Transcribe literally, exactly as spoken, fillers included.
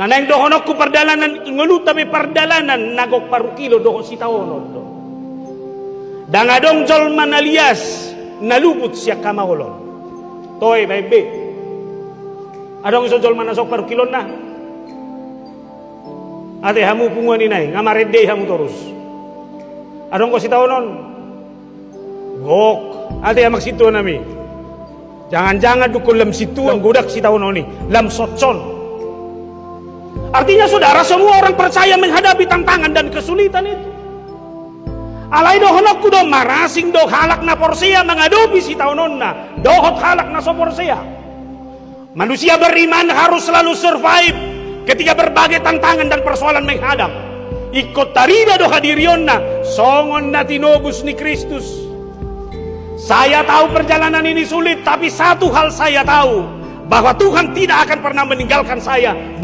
Na naeng dohononku, pardalanan i ngolunta pe pardalanan na gok parungkilon dohot sitaonon do. Ndang adong jolma na lias na luput sian hamaolon. Toe baen be. Adong dison jolma na so parungkilonna? Ate hamu punguan i nai, nga marende hamu torus. Adong do sitaonon? Gok. Ate amang sintua nami. Jangan-jangan dungkon lam sintua godang sitaonon i, lam songon on. Artinya, saudara, semua orang percaya menghadapi tantangan dan kesulitan itu. Alai dohononku do, marasing do halak na porsea mangadopi sitaononna dohot halak na so porsea. Manusia beriman harus selalu survive ketika berbagai tantangan dan persoalan menghadang. Ingkon tarida do hadirionna songon na tinobus ni Kristus. Saya tahu perjalanan ini sulit, tapi satu hal saya tahu, bahwa Tuhan tidak akan pernah meninggalkan saya di